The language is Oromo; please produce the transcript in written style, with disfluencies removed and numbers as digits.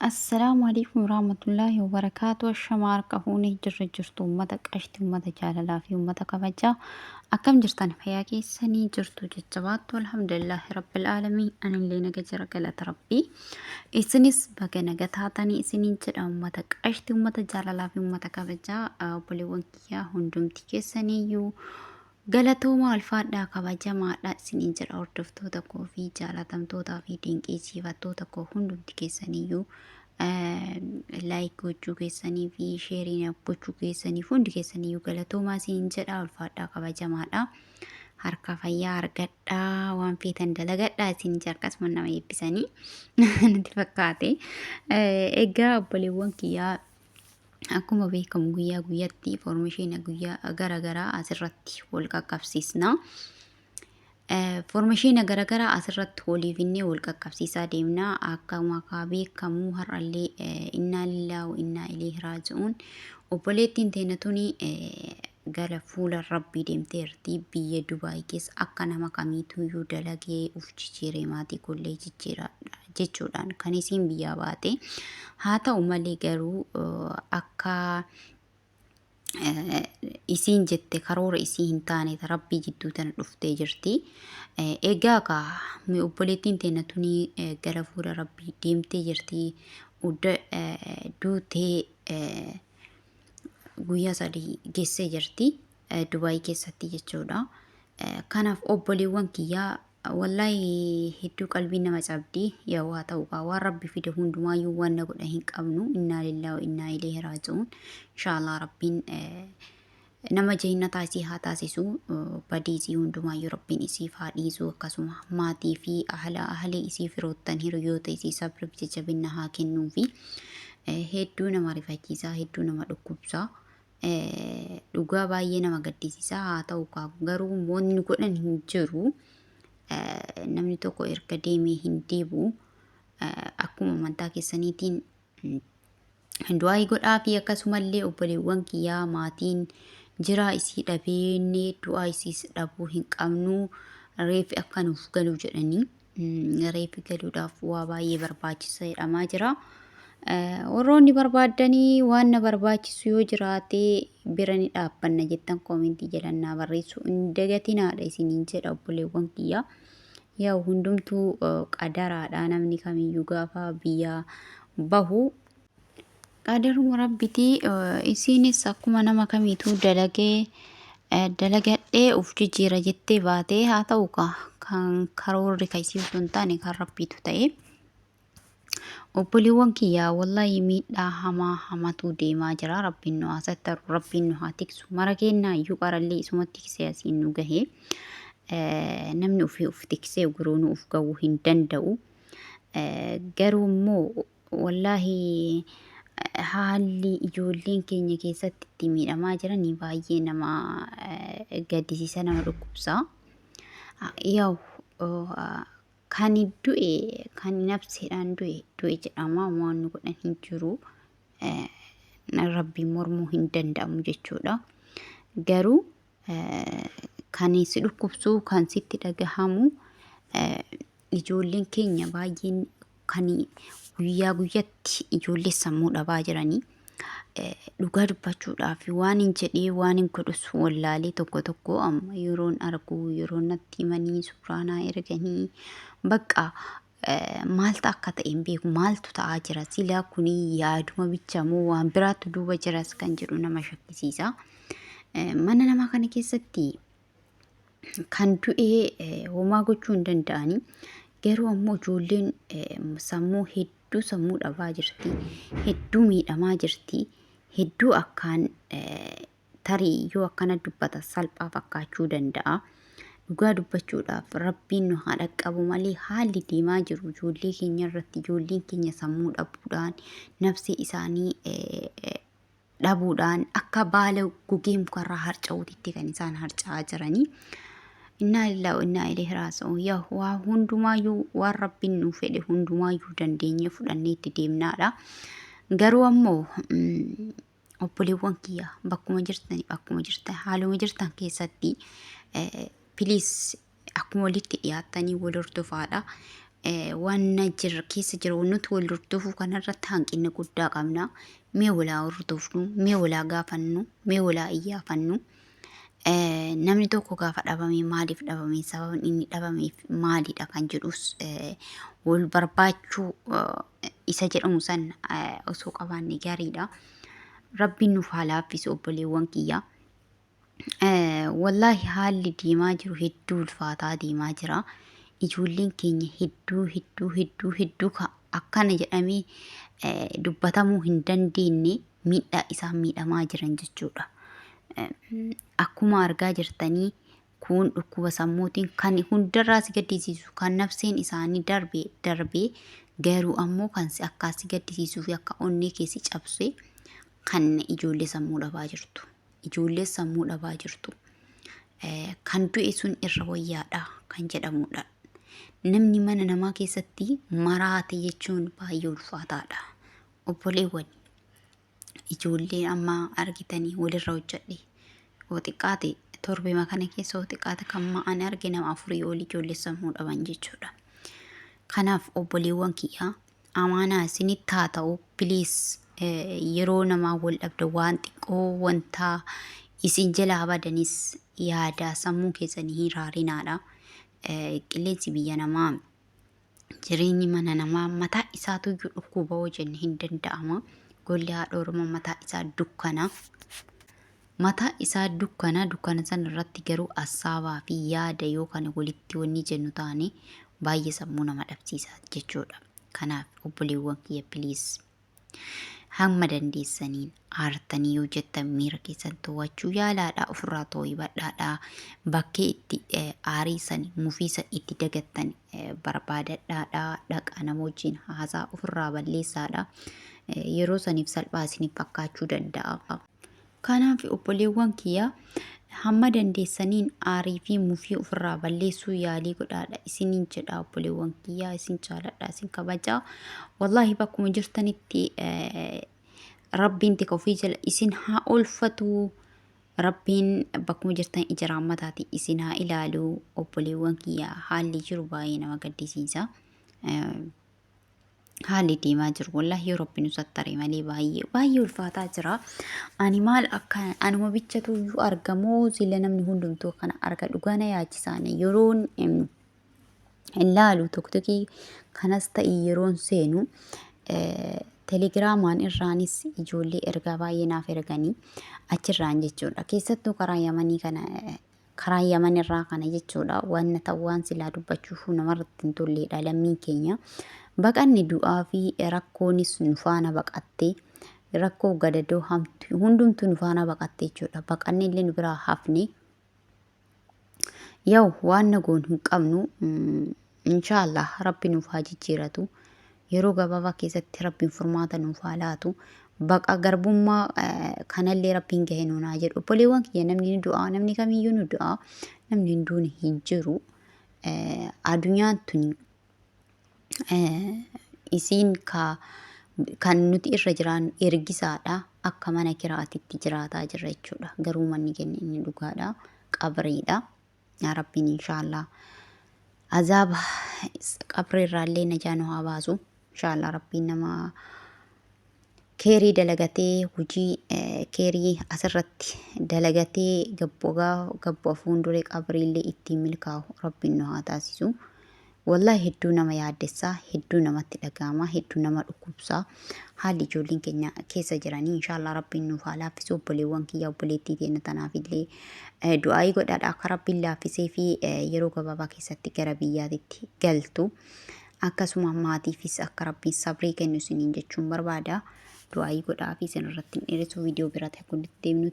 Assalaamu alaikum warahmatullaahi wabarakaatu. Ashama harka fuunee jirra jirtu uummata qashti, uummata jaalalaa fi uummata kabajaa. Akkam jirtan? Fayyaa keessanii jirtu? Jajjabaattu? Alhamdulillaahi rabbil aalamiin. Anillee naga jira, galata rabbii. Isinis baga naga taatanii isiniin jedha uummata qashti, uummata jaalalaa fi uummata kabajaa. Obboleewwan kiyyaa hundumti keessaniiyyuu galatoomaa, ulfaadhaa, kabajamaadha isiniin jedha. Hordoftoota koo fi jaalatamtootaa fi dinqiisiifattoota koo hundumti keessaniyyuu like gochuu keessanii fi share gochuu keessaniif hundi keessaniyyuu galatoomaa isiniin jedha. Ulfaadhaa, kabajamaadha. Harka fayyaa argadhaa, waan feetan dalagadhaa isiniin jedha. Akkasuma nama eebbisanii natti fakkaate. Egaa obboleewwan kiyyaa, akkuma beekamu guyyaa guyyaatti information guyyaa gara garaa asirratti wal qaqqabsiisna. Information gara garaa asirratti waliifinnee wal qaqqabsiisaa deemna. Akkuma kaa beekamu har'allee innaa lillaahi wa innaa ilayhi raaji'uun, obboleettiin teenya tuni gara fuula rabbii deemteerti. Biyya Dubaay keessa akka nama kamiituyyuu dalagee uf jijjiiree maatii kollee jijjiiraadha jechuudhaan kan isiin biyyaa baate. Haa ta'u malee garuu akka isiin jette karoora isii hin taane rabbii jidduu tana dhuftee jirti. Egaa kaa obboleettiin teenya tuni gara fuula rabbii deemtee jirti. Udda duutee guyyaa 3 geessee jirti. Dubaay keessatti jechuudha. Kanaaf obboleewwan kiyyaa, wallaahi hedduu qalbii nama cabdi. Yaa haa ta'u kaa, waan rabbi fide hundumaayyuu waan na godha hin qabnu. Innaa lillaahi wa innaa ilayhi raaji'uun. Inshaallah rabbiin nama jeennataa isii haa taasisu. Badii isii hundumaayyuu rabbiin isiif haa dhiisu. Akkasuma maatii fi ahla ahlee isii, firoottan, hiriyoota isii sabriif jajjabina haa kennuufi. Hedduu nama rifachiisaa, hedduu nama dhukkubsaa, dhugaa baay'ee nama gaddisiisaa. Haa ta'u kaa, garuu wanni godhan hin jiru. Namni tokko erga deemee hin deebi'u. Akkuma amantaa keessaniitiin du'aa godhaa fi akkasumallee obboleewwan kiyyaa, maatiin jiraa isii dhabeenne du'aa isiis dhabuu hin qabnu. Reefi akka nuuf galu jedhanii, reefi galuudhaaf waa baay'ee barbaachisa jedhamaa jira. Warroonni barbaaddanii waan na barbaachisu yoo jiraate bira ni dhaabbanna jettan comment jalannaa barreessuu hin dagatinaadha isiniin jedha obboleewwan kiyyaa. Yaa hundumtuu qadaraadha, namni kamiyyuu gaafa biyya bahu qadaruma rabbitii. Isiinis akkuma nama kamiituu dalagee dalagadhee uf jijjiira jettee baatee. Haa ta'u kan karoorri ka isii osoo hin taane kan rabbiitu ta'e. Obboleewwan kiyyaa, wallaahi miidhaa hamaa hamatu deemaa jira. Rabbiin nu haa sattaru, rabbiin nu haa tiksu. Mara kennaa iyyuu qarallee isumatti tiksee asiin nu gahe. Namni ofii uf tiksee guroonuu uf gahuu hin danda'u. Garuu immoo wallaahi haalli ijoolleen keenya keessatti itti miidhamaa jiran baay'ee nama gaddisiisa, nama dhukkubsa. Yaa'u kan du'e, kan nafseedhaan du'e du'e jedhama, waan nu godhan hin jiru. Rabbiin mormuu hin danda'amu jechuudha. Garuu kan si dhukkubsu, kan sitti dhagahamu, ijoolleen keenya baay'een kan guyyaa guyyatti ijoollee sammuu dhabaa jiranii. Dhugaa dubbachuudhaaf waan hin jedhee waan hin godhus wallaalee tokko tokko amma yeroon argu, yeroon natti himanii, suuraa naa erganii, bakka maaltu akka ta'e hin beeku. Maaltu ta'aa jira silaa? Kuni yaaduma bicha moo waan biraatu duuba jiras kan jedhu nama shakkisiisa. Mana namaa kana keessatti kan du'ee homaa gochuu hin danda'anii, garuu ammoo ijoolleen sammuu hedduu sammuu dhabaa jirti, hedduu miidhamaa jirti, hedduu akkaan. Tarii yoo akkana dubbata salphaa fakkaachuu danda'a. Dhugaa dubbachuudhaaf rabbiin nu haa dhaqqabu malee haalli deemaa jiru ijoollee keenya irratti, ijoolleen keenya sammuu dhabuudhaan, nafsee isaanii dhabuudhaan akka baala gogee mukarraa harca'uutitti kan isaan harca'aa jiranii. Innaa lillaahi wa innaa ilayhi raaji'uun. Yaa waa hundumaayyuu waan rabbiin nuu fedhe hundumaayyuu dandeenyee fudhannee itti deemnaadha. Garuu ammoo obboleewwan kiyya, bakkuma jirtan, akkuma jirtan, haaluma jirtan keessatti please akkuma walitti dhiyaattanii wal hordofaadha. Waan jira keessa jiru nuti wal hordofuu kanarratti hanqina guddaa qabna. Mee walaa hordofnu, mee walaa gaafannu, mee walaa iyyaafannu. Namni tokko gaafa dhabame maaliif dhabame, sababni inni dhabameef maalidha kan jedhus wal barbaachuu isa jedhamu san osoo qabaanne gaariidha. Rabbiin nuuf haa laaffisu, obboleewwan kiyya. Wallaahi haalli deemaa jiru hedduu ulfaataa deemaa jira. Ijoolleen keenya hedduu hedduu hedduu hedduu akkana jedhamee dubbatamuu hin dandeenye miidhaa isaan miidhamaa jiran jechuudha. Akkuma argaa jirtanii kun dhukkuba sammuutiin kan hundarraa si gaddisiisu, kan nafseen isaanii darbe darbee, garuu ammoo kan si akkaa si gaddisiisuu fi akka onnee keessi cabse kan ijoollee sammuu dhabaa jirtu. Ijoollee sammuu dhabaa jirtu. Kan du'e sun irra wayyaadha kan jedhamudha. Namni mana namaa keessatti maraate jechuun baay'ee ulfaataadha. Obboleewwan, ijoollee amma argitanii walirra hojjedhe yoo xiqqaate torbema kana keessa yoo xiqqaate kan ma'an arge nama 4 ol ijoollee sammuu dhaban jechuudha. Kanaaf obboleewwan kiyyaa, amaanaa isinitti haa ta'u, please, yeroo namaa wal dhabda waan xiqqoo wanta isin jalaa badanis yaada sammuu keessanii hin raarinaadha. Qilleensi biyya namaa, jireenyi mana namaa mataa isaatu iyyuu dhukkuba hoo jenne hin danda'ama. Golli haadha Oromoo mataa isaa dukkana. Mataa isaa dukkana, dukkana sana irratti garuu assaabaa fi yaada yoo kana walitti wanni jennu taane baay'ee sammuu nama dhabsiisa jechuudha. Kanaaf obboleewwan kiyya, please, hamma dandeessaniin aartanii yoo jettan miira keessan to'achuu yaalaadha, ofirraa too'ibadhaadha, bakkee itti aarii san, mufii san itti dagattan barbaadadhaadha, dhaqa nama wajjin haasaa ofirraa balleessaadha. Yeroo saniif salphaa isiniif fakkaachuu danda'a. Kanaaf obboleewwan kiyya, hamma dandeessaniin aarii fi mufii ofirraa balleessuu yaalii godhaadha isiniin jedha. Obboleewwan kiyya, isin jaaladha, isin kabajaa. Wallaahi bakkuma jirtanitti Rabbiin tika ofii jala isin haa oolfatu. Rabbiin bakkuma jirtan ija rahmataati isin haa ilaalu. Obboleewwan kiyya, haalli jiru baay'ee nama gaddisiisa. Haalli deemaa jiru wallaahi yoo Rabbi nu sattare malee baay'ee baay'ee ulfaataa jira. Ani maal akka anuma bichatu iyyuu argamoo sila namni hundumtuu kana arga, dhugaa na yaachisaan yeroon hin laalu TikTokii kanas ta'e yeroon seenu Telegiraamaan irraanis ijoollee ergaa baay'ee naaf erganii achirraan jechuudha. Keessattuu karaa Yamanii kana, karaa Yaman irraa kana jechuudha. Waan ta'u waan silaa dubbachuuf namarratti hin tolleedha lammiin keenya. Baqanni du'aa fi rakkoonis nu faana baqatte. Rakkoo gadadoo hamtu hundumtuu nu faana baqatte jechuudha. Baqanni illee nu biraa hafne. Yaw, waan nagoon hin qabnu, inshaallah Rabbi nuuf haa jijjiiratu. Yeroo gabaabaa keessatti Rabbiin furmaata nuuf haa laatu. Baqa garbummaa kanallee Rabbiin gahe nuun haa jedhu. Obboleewwan kiyya, namni ni du'a, namni kamiyyuu ni du'a, namni hin duune hin jiru. Addunyaan tuni isiin ka kan nuti irra jiraannu ergisaadha. Akka mana kiraatitti jiraataa jirra jechuudha. Garuu manni keenya inni dhugaadha. Qabriidha. Yaa Rabbiin inshaallah azaaba qabrii irraallee najaa nu haa baasu. Inshaallah Rabbiin nama keerii dalagatee, hojii keerii asirratti dalagatee gabbogaa gabbo fuulduree qabriillee ittiin milkaa'u Rabbiin nu haa taasisu. Wallahi hedduu nama yaaddessaa, hedduu namatti dhaga'ama, hedduu nama dhukkubsaa. Haalli ijoolleen keenya keessa jiranii inshaallah Rabbiin nuuf haa laaffisu. Obboleewwan kiyya, obboleettii teenya tanaaf illee du'aayii godhaadha akka Rabbiin laaffisee fi yeroo gabaabaa keessatti gara biyyaatitti galtu. Akkasuma maatiifis akka Rabbiin sabrii kennu isiniin jechuun barbaada. Du'aayii godhaa fi isin irratti hin dheeressu, viidiyoo biraatti akka walitti deemnu.